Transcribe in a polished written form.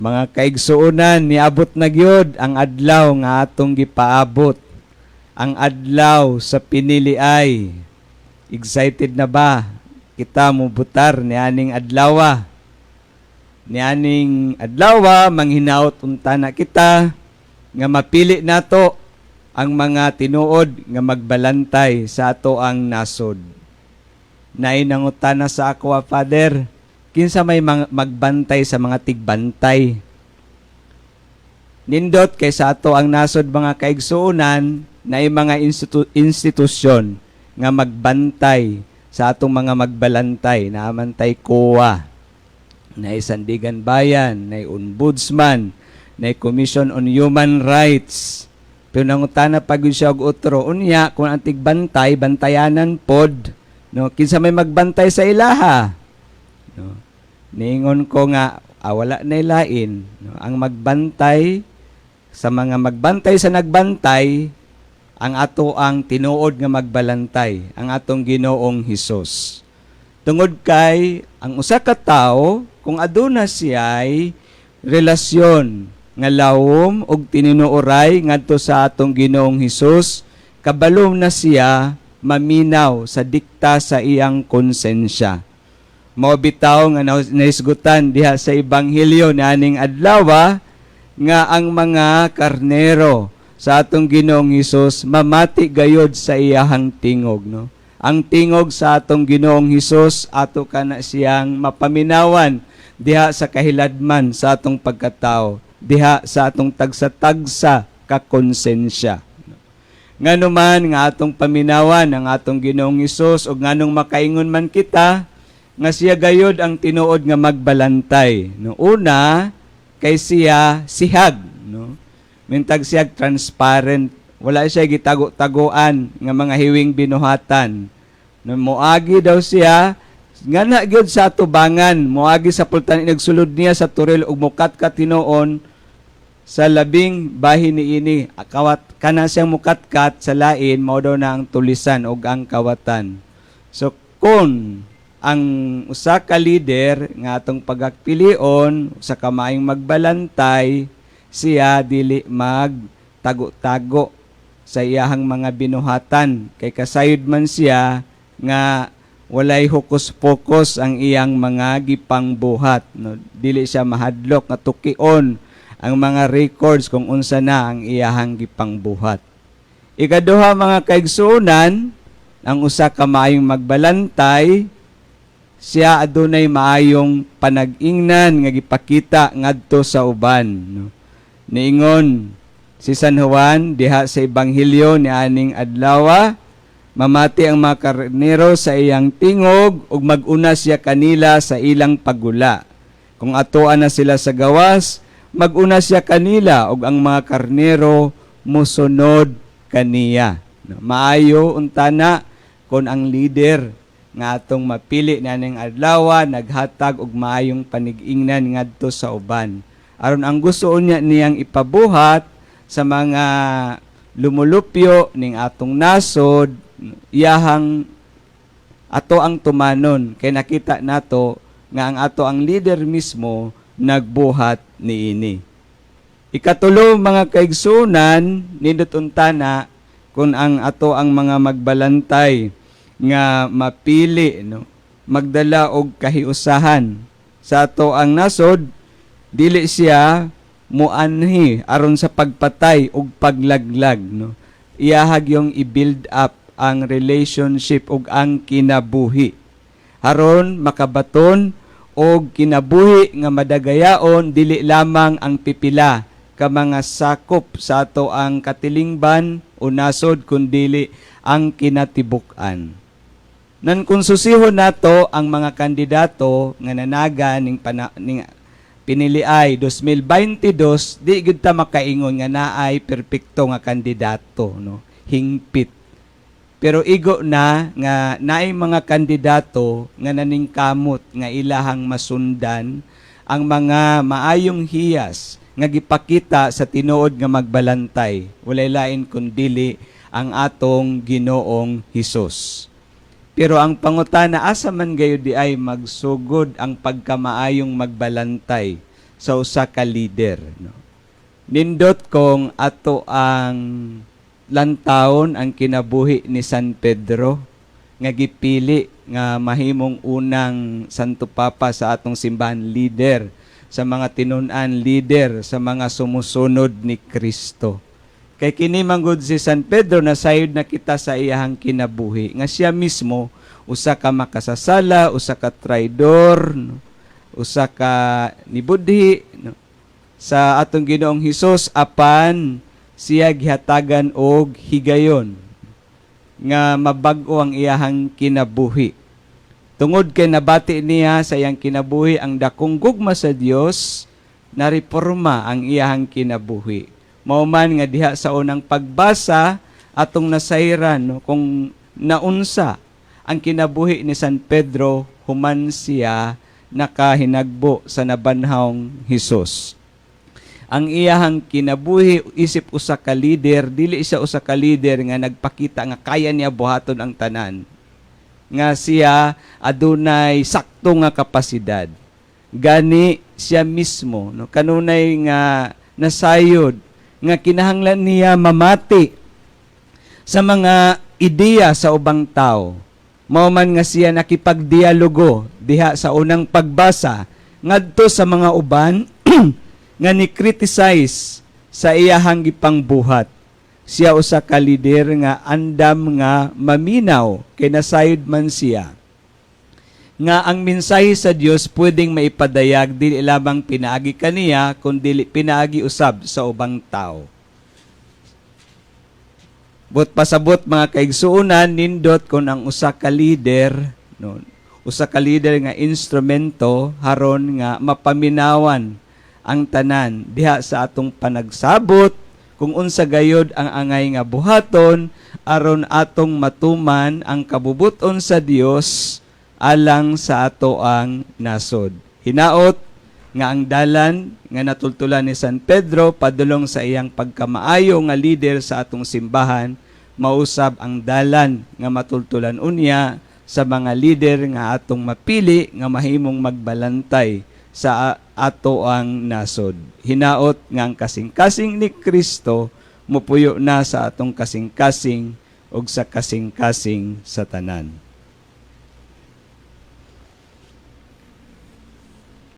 Mga kaigsuonan, niabot na gyud ang adlaw nga atong gipaabot. Ang adlaw sa piniliay. Excited na ba kita mubutar nianing adlawa? Nianing adlawa, manghinaot unta na kita nga mapili nato ang mga tinuod nga magbalantay sa ato ang nasod. Naay nangutana sa ako, "Ah, Father, kinsa may magbantay sa mga tigbantay?" Nindot kay sa ato ang nasod, mga kaigsuonan, naay mga institusyon nga magbantay sa atong mga magbalantay. Naa man tay COA, naay Sandiganbayan, naay Ombudsman, naay Commission on Human Rights. Pero nangutana pa gyud siya og otro, "Unya kung ang tigbantay bantayanan pod, no, kinsa may magbantay sa ilaha?" No? Niingon ko nga wala na lain, no? Ang magbantay sa mga magbantay sa nagbantay, ang ato ang tinuod nga magbalantay, ang atong Ginoong Hesus. Tungod kay ang usa ka tawo, kung aduna siya'y relasyon nga lawom og tinuoray ngadto sa atong Ginoong Hesus, kabalo na siya maminaw sa dikta sa iyang konsensya. Mao bitaw nga nahisgutan diha sa ebanghelyo nianing adlaw nga ang mga karnero sa atong Ginoong Hesus mamati gayod sa iyahang tingog, no? Ang tingog sa atong Ginoong Hesus, ato kana siyang mapaminawan diha sa kahiladman sa atong pagkatao, diha sa atong tagsa-tagsa ka konsensya. Ngano man nga atong paminawan ang atong Ginoong Hesus ug nganong makaingon man kita nga siya gayod ang tinuod nga magbalantay, no? Una, kay siya sihag, no? Mintag siya transparent. Wala siya gitago-taguan nga mga hiwing binuhatan. No, moagi daw siya nga na gyud sa atubangan, moagi sa pultan, nagsulod niya sa toril ug mukatkat hinuon sa labing bahin niini. Kawat kana siyang mukatkat sa lain, mao daw na ang tulisan ug ang kawatan. So kung ang usa ka leader nga atong pagapilion, usa ka maayong magbalantay, siya dili mag tago-tago sa iyahang mga binuhatan kay kasayod man siya nga walay hokus-pokus ang iyang mga gipangbuhat, no? Dili siya mahadlok nga tukion ang mga records kung unsa na ang iyahang gipangbuhat. Ikaduha, mga kaigsuonan, ang usa ka maayong magbalantay, siya adunay maayong panag-ingnan nga gipakita ngadto sa uban, no? Niingon si San Juan diha sa ebanghelyo nianing adlaw, mamati ang mga karnero sa iyang tingog ug mag-una siya kanila sa ilang paggula. Kung atoan na sila sa gawas, mag-una siya kanila ug ang mga karnero mosunod kaniya. No, maayo untana kon ang leader nga atong mapili nianing adlaw naghatag og maayong panig-ingnan ngadto sa uban. Aron ang gusto niya niyang ipabuhat sa mga lumulupyo ning atong nasod, iyahang ato ang tumanon kay nakita nato nga ang ato ang leader mismo nagbuhat niini. Ikatulo, mga kaigsunan, nindot untana kung ang ato ang mga magbalantay nga mapili, no, magdala og kahiusahan sa ato ang nasod, dili siya muanhi aron sa pagpatay ug paglaglag, no? Iyahag yung i-build up ang relationship ug ang kinabuhi aron makabaton og kinabuhi nga madagayaon dili lamang ang pipila ka mga sakop sa ato ang katilingban o nasod, kundili ang kinatibuk-an. Nan kung susihon nato ang mga kandidato nga nanaga ning piniliay 2022, di gid ta makaingon nga naay perpekto nga kandidato, no? Hingpit. Pero igo na nga naay mga kandidato nga naningkamot nga ilahang masundan ang mga maayong hiyas nga gipakita sa tinuod nga magbalantay, walay lain kundili ang atong Ginoong Hesus. Pero ang pangutana, asa man gayud di ay magsugod ang pagkamaayong magbalantay sa sa usa ka leader, no? Nindot kung ato ang lantawon ang kinabuhi ni San Pedro nga gipili nga mahimong unang Santo Papa sa atong simbahan, leader sa mga tinun-an, leader sa mga sumusunod ni Kristo. Kay kini manggod si San Pedro, nasayod na kita sa iyahang kinabuhi nga siya mismo usa ka makasasala, usa ka traidor, no? Usa ka nibudhi, no, sa atong Ginoong Hesus, apan siya gihatagan og higayon nga mabag-o ang iyahang kinabuhi. Tungod kay nabati niya sa iyang kinabuhi ang dakong gugma sa Dios, nareporma ang iyahang kinabuhi. Mao man nga diha sa unang pagbasa atong nasayran, no, kung naunsa ang kinabuhi ni San Pedro human siya nakahinagbo sa nabanhawng Hesus. Ang iyahang kinabuhi isip usa ka leader, dili siya usa ka leader nga nagpakita nga kaya niya buhaton ang tanan, nga siya adunay sakto nga kapasidad. Gani siya mismo, no, kanunay nga nasayod nga kinahanglan niya mamati sa mga ideya sa ubang tao. Mao man nga siya nakipagdialogo diha sa unang pagbasa ngadto sa mga uban nga ni criticize sa iyahang gipangbuhat. Siya usa ka leader nga andam nga maminaw kay nasayod man siya nga ang mensahe sa Dios pwedeng maipadayag dili lamang pinaagi kaniya kundi pinaagi usab sa ubang tao. Buot pasabot, mga kaigsuonan, nindot kung ang usa ka leader, no, usa ka leader nga instrumento haron nga mapaminawan ang tanan diha sa atong panagsabot kung unsa gayod ang angay nga buhaton aron atong matuman ang kabubuton sa Dios alang sa ato ang nasod. Hinaot nga ang dalan nga natultulan ni San Pedro padulong sa iyang pagkamaayo nga leader sa atong simbahan mausab ang dalan nga matultulan unya sa mga leader nga atong mapili nga mahimong magbalantay sa ato ang nasod. Hinaot nga ang kasing-kasing ni Kristo mupuyo na sa atong kasing-kasing ug sa kasing-kasing sa tanan.